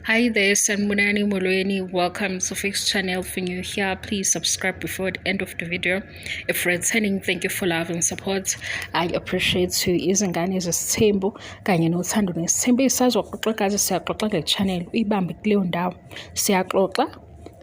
Hi there, Sanbonani Molweni. Welcome to Fix Channel. If you're new here, please subscribe before the end of the video. If returning, thank you for love and support. I appreciate you. Izingane zesithembu kanye nothando nesithembu isazoxoxa gazi siyaxoxa kule channel. Uyibambe kuleyo ndawo. Siyaxoxa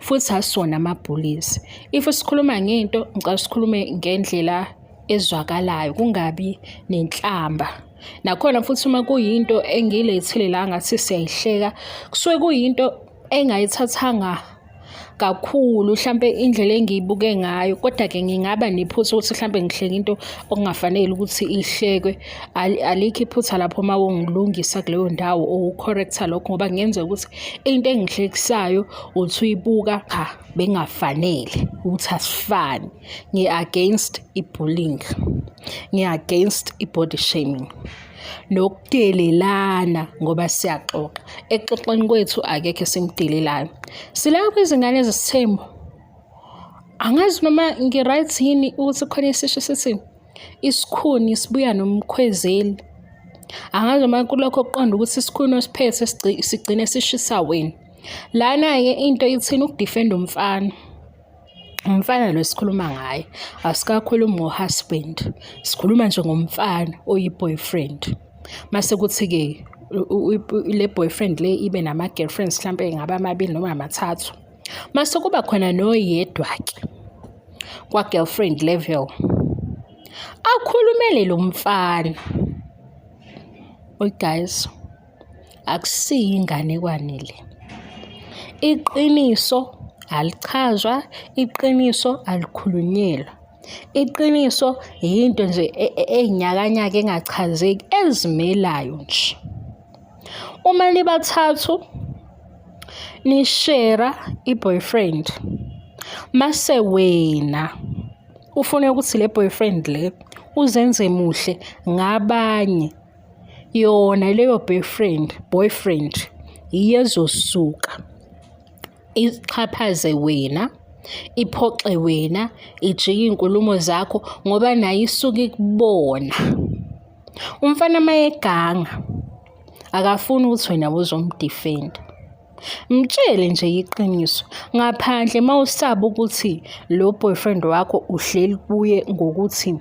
futhi asona amabhulisi. If sikhuluma ngento, ngicela sikhulume ngendlela ezwakalayo kungabi nenhlamba. Nakhona futhi uma kuyinto engiyilethile la ngathi siyayihleka, kusuke kuyinto engayithathanga kakhulu hlampe indlela engiyibuke ngayo kodwa-ke ngingaba nephutha ukuthi hlampe ngihleke into okungafanele ukuthi ihlekwe. Alikho iphutha lapho uma ungilungisa kuleyo ndawo or u-correct-a lokho ngoba kungenzeka ukuthi into engihlekisayo uthi uyibuka cha bengafanele ukuthi asifani. Ngi-against i-bullying, ngi-against i-body shaming nokudelelana ngoba siyaxoxa. Ekuxoxeni kwethu akekho esimdelelayo. Sila kwizingane zesithembu. Angazi noma ngi-right yini ukuthi khona isisho esithi isikhuni sibuya nomkhwezeli. Angazi noma kulokho kuqonda ukuthi isikhuni osiphethe sigcine sishisa wena. Lana-ke into ithini ukudifenda umfana. Umfana lo esikhuluma ngaye asikakhulumi ngo-husband, sikhuluma nje ngomfana oyi-boyfriend. Mase kuthi-ke le boyfriend le ibe nama-girlfriends hlampe ngabe amabili noma amathathu. Mase kuba khona noyedwa-ke kwa-girlfriend level akhulumele lo mfana. Oy guys, akusiyo inganekwane le. Iqiniso alichazwa, iqiniso alikhulunyelwa. Iqiniso yinto nje eyinyakanyaka engachazeki ezimelayo nje. Uma nibathathu nishera i-boyfriend mase wena ufune ukuthi le boyfriend le uzenze muhle ngabanye yona leyo boyfriend yiyo ezosuka ixhaphaze wena, iphoxe wena, ijike iy'nkulumo zakho ngoba nayo isuke ikubona. Umfana uma eganga akafuni ukuthi wena uzomdifenda. Mtshele nje iqiniso ngaphandle uma usaba ukuthi lo boyfriend wakho uhleli kuye ngokuthi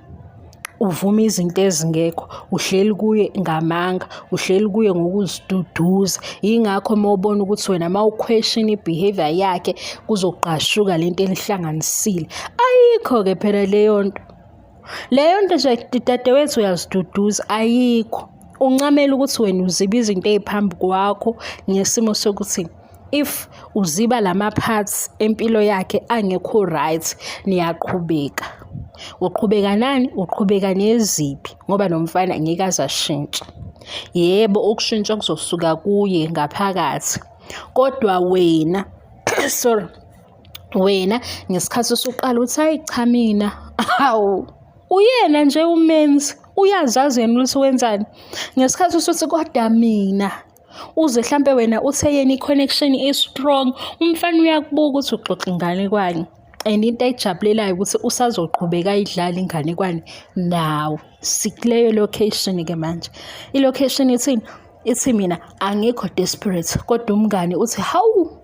uvuma izinto ezingekho, uhleli kuye ngamanga, uhleli kuye ngokuziduduza. Yingakho uma ubona ukuthi wena uma u-question i-behaviour yakhe kuzogqashuka lento enihlanganisile. Ayikho-ke phela leyo nto. Leyo nto nje dadewethu uyaziduduza ayikho. Uncamela ukuthi wena uzibe izinto ey'phambi kwakho ngesimo sokuthi if uziba lama-parts empilo yakhe angekho right niyaqhubeka. Uqhubeka nani? Uqhubeka nezibi ngoba lo mfana ngeke aze ashintshe. Yebo, ukushintsha kuzosuka kuye ngaphakathi kodwa wena sorry, wena ngesikhathi usuqala uthi hayi cha mina, hawu uyena nje umenzi uyazazi yena ukuthi wenzani. Ngesikhathi usuthi kodwa mina uze hlampe wena uthe yena i-connection i-strong, umfana uyakubuka ukuthi uxoxa inganekwane and into ayijabulelayo ukuthi usazoqhubeka ayidlale inganekwane nawe. Sikuleyo location-ke manje. I-location ithini? Ithi mina angikho desperate kodwa umngani uthi hawu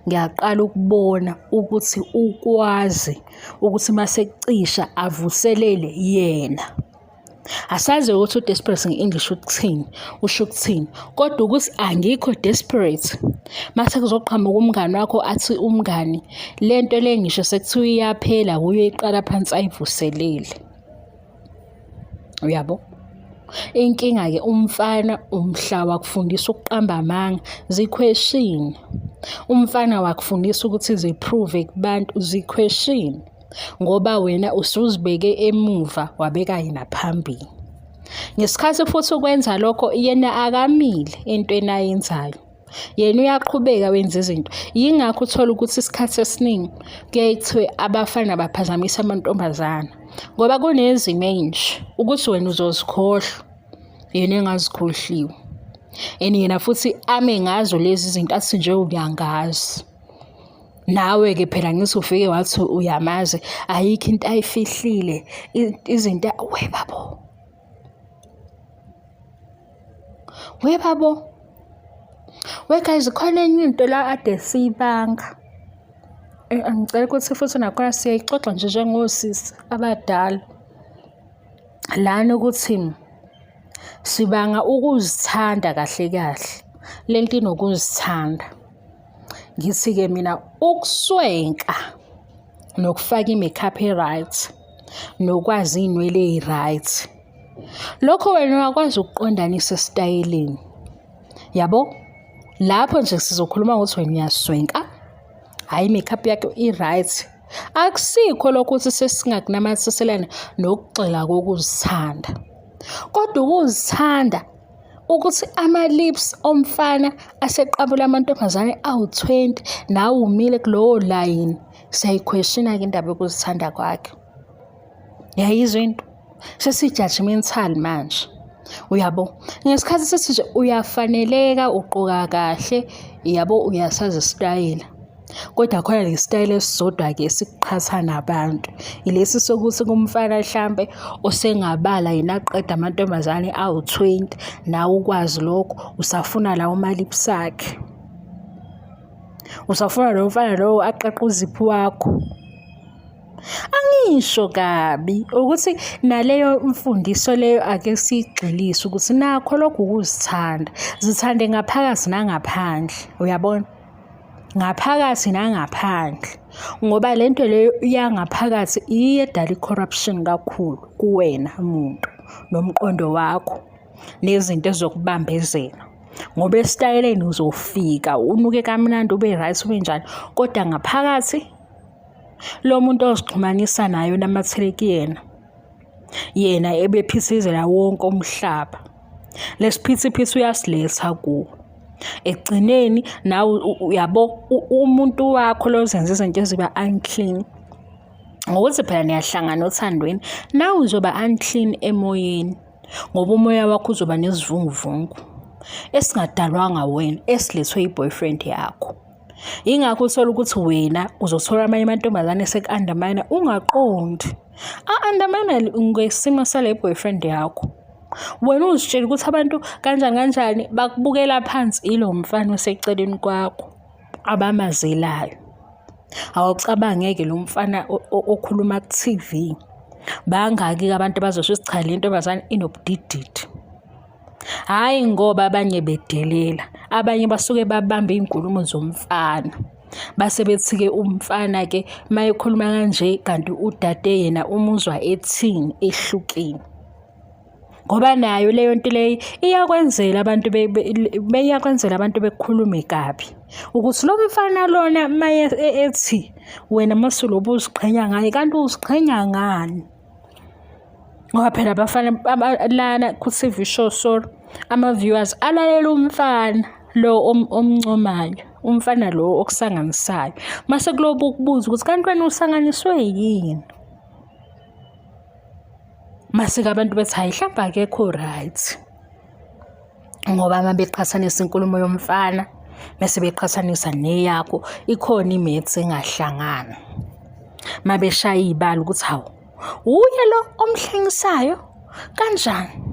ngiyaqala ukubona ukuthi ukwazi ukuthi masekucisha avuselele yena. Asazi ukuthi u-desperate nge-English ukuthini, usho ukuthini, kodwa ukuthi angikho desperate. Mase kuzoqhamuka umngani wakho athi umngani le nto le ngisho sekuthiwa iyaphela uyoyiqala phansi ayivuselele. Uyabo? Inkinga-ke umfana umhla wakufundisa ukuqamba amanga zikhweshini. Umfana wakufundisa ukuthi zi-prove kubantu zikhweshini ngoba wena usuzibeke emuva wabeka yena phambili. Ngesikhathi futhi ukwenza lokho yena akamile entweni ayenzayo. Yena uyaqhubeka wenza izinto. Yingakho uthola ukuthi isikhathi esiningi kuyaye kuthiwe abafana baphazamisa amantombazana ngoba kunezimo ey'nje ukuthi wena uzozikhohlwa yena engazikhohliwe. And yena futhi ame ngazo lezi zinto athi nje uyangazi. Nawe-ke phela ngithi ufike wathi uyamazi ayikho into ayifihlile izinto we babo. We babo. We guys, khona enye into la ade siyibanga. Angicela ukuthi futhi nakhona siyayixoxa nje njengosisi abadala. Lana ukuthi sibanga ukuzithanda kahle kahle. Le nto inokuzithanda. Ngithi-ke mina ukuswenka nokufaka i-makeup e-right nokwazi iy'nwele ey'right, lokho wena uyakwazi ukuqondanisa esitayeleni. Yabo? Lapho nje sizokhuluma ngokuthi wena uyaswenka, hhayi i-makeup yakho i-right. Akusikho lokho ukuthi sesingakunamathiselana nokugxila kokuzithanda. Kodwa ukuzithanda ukuthi ama-lips omfana aseqabula amantombazane awu-20 nawe umile kulowo layini, siyayikhweshina-ke indaba yokuzithanda kwakhe. Yayizwa into? Sesi-judgemental manje. Uyabo? Ngesikhathi sithi nje uyafaneleka, ugqoka kahle, yabo uyasazi isitayela. Kodwa khona le sitayela esisodwa-ke esikuqhatha nabantu. Ilesi sokuthi kumfana hlampe osengabala yena aqeda amantombazane awu-20, nawe ukwazi lokho, usafuna lawo ma-lips akhe. Usafuna lowo mfana lowo aqaqe uziphu wakho. Angisho kabi ukuthi naleyo mfundiso leyo ake siyigxilise ukuthi nakho lokhu ukuzithanda. Zithande ngaphakathi nangaphandle, uyabona? Ngaphakathi nangaphandle. Ngoba le nto leyo yangaphakathi iye edala i-corruption kakhulu kuwena muntu nomqondo wakho nezinto ezokubambezela. Ngoba esitayeleni uzofika unuke kamnandi ube right ube njani, kodwa ngaphakathi lo muntu ozixhumanisa naye unamathele kuyena, yena ebephithizela wonke umhlaba. Lesiphithiphithi uyasiletha kuwe. Ekugcineni nawe uyabo umuntu wakho lo ozenza izinto eziba unclean. Ngokuthi phela niyahlangana othandweni, nawe uzoba unclean emoyeni ngoba umoya wakho uzoba nesivunguvungu esingadalwanga wena, esilethwe i-boyfriend yakho. Yingakho uthola ukuthi wena uzothola amanye amantombazane eseku-undermine ungaqondi. A-undermine ngesimo sale boyfriend yakho. Wena uzitshela ukuthi abantu kanjani kanjani bakubukela phansi ilo mfana oseceleni kwakho abamazelayo. Awucabange-ke lo mfana okhuluma ku-TV. Bangaki-ke abantu abazosho ukuthi cha le ntombazane inobudididi. Hhayi ngoba abanye bedelela, abanye basuke babambe iy'nkulumo zomfana. Base bethi-ke umfana-ke uma ekhuluma kanje kanti udade yena umuzwa ethini ehlukile. Ngoba nayo leyo nto leyo iyakwenzela abantu iyakwenzela abantu bekukhulume kabi. Ukuthi lo mfana lona uma ethi wena masulobu uziqhenya ngaye kanti uziqhenya ngani? Ngoba phela abafana lana ku-T_V show sorry, ama-viewers alalela umfana lo omncomayo, umfana lo okusanganisayo. Mase kulobu ukubuza ukuthi kanti wena usanganiswe yini? Mase-ke abantu bethi hhayi hlampe akekho right. Ngoba uma beqhathanisa inkulumo yomfana mese beqhathanisa neyakho, ikhona i-maths engahlangani. Uma beshaya iy'balo ukuthi hawu, wuye lo omhlengisayo kanjani?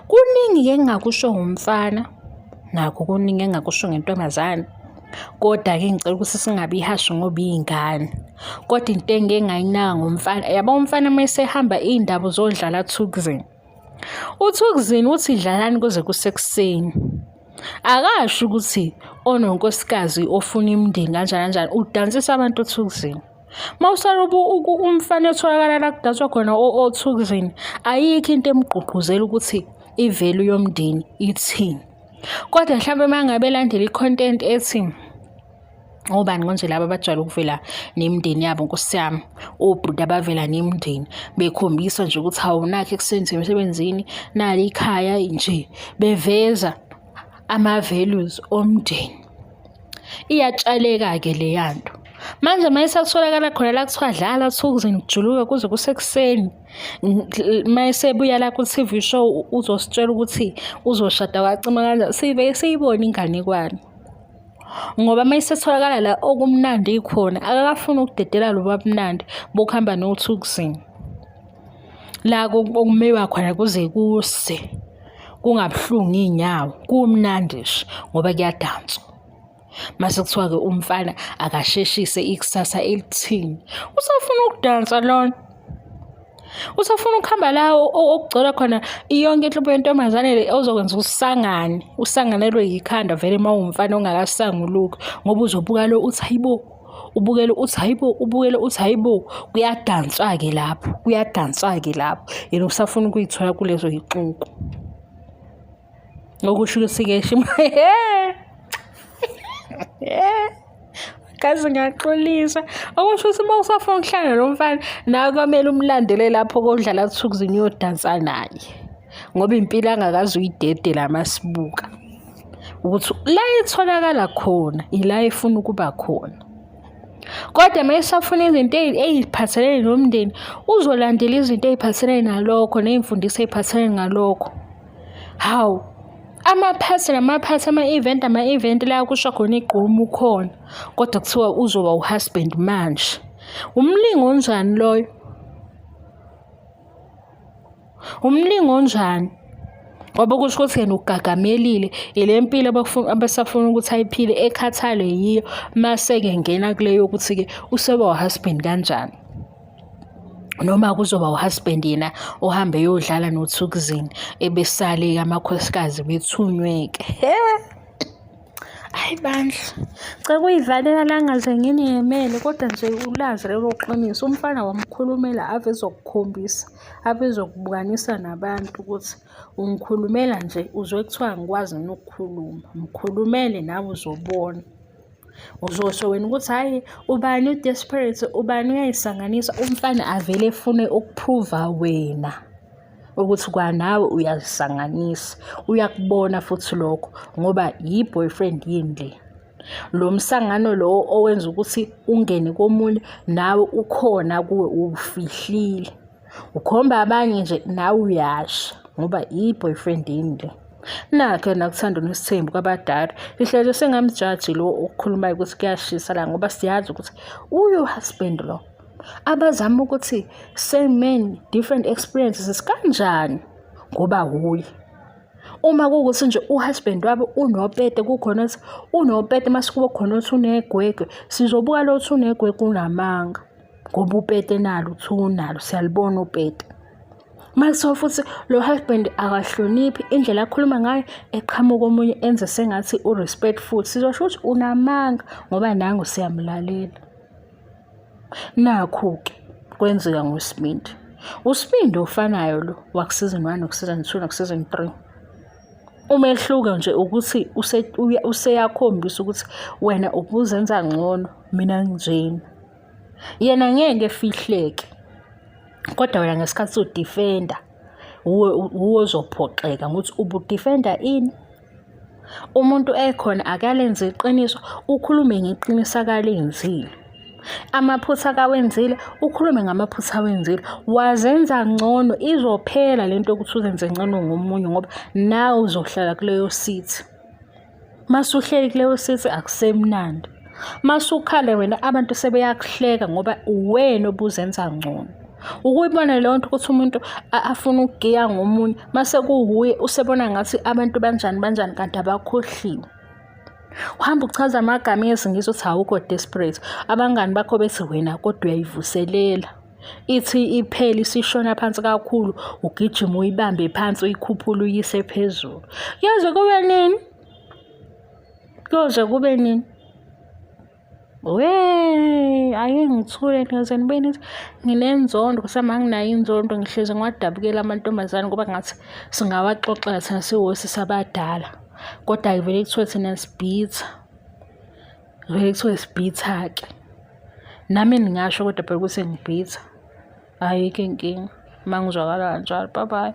Kuningi-ke engingakusho ngomfana, nakho kuningi engingakusho ngentombazane. Kodwa-ke ngicela ukuthi singabi ihashe ngoba iy'ngane. Kodwa into engike ngayinaka ngomfana, yabo umfana uma esehamba iy'ndaba uzodlala Thukzin. UThukzin uthi dlalani kuze kusekuseni. Akasho ukuthi ononkosikazi ofuna imindeni kanjani kanjani, udansisa abantu uThukzin. Uma usala umfana etholakala la kudanswa khona oThukzin, ayikho into emgqugquzela ukuthi i-value yomndeni ithini. Kodwa mhlawumbe uma ngabe elandela i-content ethi obani konje laba abajwayele ukuvela nemindeni yabo nkosi yami, obhuti abavela nemindeni bekhombisa nje ukuthi hawu nakhu ekuseni emsebenzini, nali ikhaya nje, beveza ama-values omndeni. Iyatshaleka-ke leya nto. Manje uma isatholakala khona la kuthiwa dlala Thukzin kujuluke kuze kusekuseni. Uma esebuya la ku-T_V show uzositshela ukuthi uzoshada kwacima kanjani. Sivele siyibone inganekwane. Ngoba uma isetholakala la okumnandi khona akakafuni ukudedela loba bumnandi bokuhamba noThukzin. La okumewa khona kuze kuse. Kungabuhlungu iy'nyawo, kumnandi nje ngoba kuyadanswa. Mase kuthiwa-ke umfana akasheshise ikusasa elithini. Usafuna ukudansa lona. Usafuna ukuhamba la okugcwele khona yonke inhlobo yentombazane le ozokwenza usangane, usanganelwe yikhanda vele uma uwumfana ongakasanguluki ngoba uzobuka lo uthi hayibo, ubukele uthi hayibo, ubukele uthi hayibo. Kuyadanswa-ke lapho, kuyadanswa-ke lapho. Yena usafuna ukuyithola kulezo yixuku. Okusho ukuthi-ke Kaze ngiyaxolisa. Okusho ukuthi uma usafuna ukuhlala lo mfana nawe kwamele umlandele lapho kodlala Thukzin uyodansa naye. Ngoba impilo angakaze uyidedela masibuka. Ukuthi la etholakala khona ila efuna ukuba khona. Kodwa uma esafuna izinto ey'phathelene nomndeni uzolandela izinto ey'phathelene nalokho ney'mfundiso ey'phathelene ngalokho. Hawu, amaphathi namaphathi, ama-event ama-event la kusho khona igqomu ukhona, kodwa kuthiwa uzoba u-husband manje. Umlingo onjani loyo? Umlingo onjani? Ngoba kusho ukuthi yena ugagamelile ile mpilo abasafuna ukuthi ayiphile ekhathale yiyo mase-ke ngena kuleyo yokuthi-ke useba u-husband kanjani. Noma kuzoba u-husband yena ohambe eyodlala noThukzin ebesale-ke amakhosikazi bethunywe-ke. Hhayi bandla, cela ukuyivalela la ngaze nginiyemele kodwa nje ulazi lelo qiniso. Umfana wamkhulumela ave ezokukhombisa, ave ezokubukanisa nabantu ukuthi ungikhulumela nje uzwe kuthiwa angikwazi nokukhuluma. Mkhulumele nawe uzobona. Uzosho wena ukuthi hhayi ubani u-desperate, ubani uyayisanganisa, umfana avele efune ukuphruva wena ukuthi kwanawe uyazisanganisa. Uyakubona futhi lokho ngoba yi-boyfriend yini le. Lo msangano lo owenza ukuthi ungene komunye nawe ukhona kuwe uwufihlile. Ukhomba abanye nje nawe uyasha ngoba i-boyfriend yini le. Nakho nakuthanda uNosithembu kwabadala. Sihleze singamjaji lo okhulumayo ukuthi kuyashisa la ngoba siyazi ukuthi uyo husband lo. Abazama ukuthi same man different experiences kanjani ngoba wuye. Uma kuwukuthi nje u-husband wabo unopete kukhona ukuthi unopete mase kuba khona ukuthi unegwegwe sizobuka lo ukuthi unegwegwe unamanga. Ngoba upete nalo uthi unalo siyalibona upete. Makuthiwa futhi lo husband akahloniphi indlela akhuluma ngayo eqhamuka omunye enze sengathi u-respectful sizosho ukuthi unamanga ngoba nangu siyamlalela. Nakhu-ke kwenzeka ngoSibindi. USibindi ofanayo lo waku-season 1 noku-season 2 noku-season 3. Umehluko nje ukuthi useyakhombisa ukuthi wena ubuzenza ngcono mina nginjena. Yena ngeke efihleke kodwa wena ngesikhathi udifenda wuwe wuwe ozophoxeka ngokuthi ubudifenda ini. Umuntu ekhona akalenze iqiniso, ukhulume ngeqiniso akalenzile. Amaphutha akawenzile, ukhulume ngamaphutha awenzile. Wazenza ngcono, izophela le nto yokuthi uzenze ngcono ngomunye ngoba nawe uzohlala kuleyo seat. Masuhleli kuleyo seat akusemnandi. Masukhala wena abantu sebeyakuhleka ngoba uwena obuzenza ngcono. Ukuyibona leyo nto ukuthi umuntu afune ukugiya ngomunye mase kuwuye usebona ngathi abantu banjani banjani kanti abakhohliwe. Uhamba uchaza amagama esiNgisi uthi awukho desperate. Abangani bakho bethi wena kodwa uyayivuselela. Ithi iphele isishona phansi kakhulu ugijima uyibambe phansi uyikhuphule uyise phezulu. Kuyoze kube nini? Kuyoze kube nini? Wee, ake ngithule ngize nibe nithi nginenzondo kusama anginayo inzondo ngihlezi ngiwadabukela amantombazane ngoba ngathi singawaxoxela thina siwosisi abadala. Kodwa-ke vele kuthiwe thina sibhitha. Vele kuthiwe sibhitha-ke. Nami ningasho kodwa phela ukuthi ngibhitha. Ayikho inkinga uma ngizwakala kanjalo. Bye bye.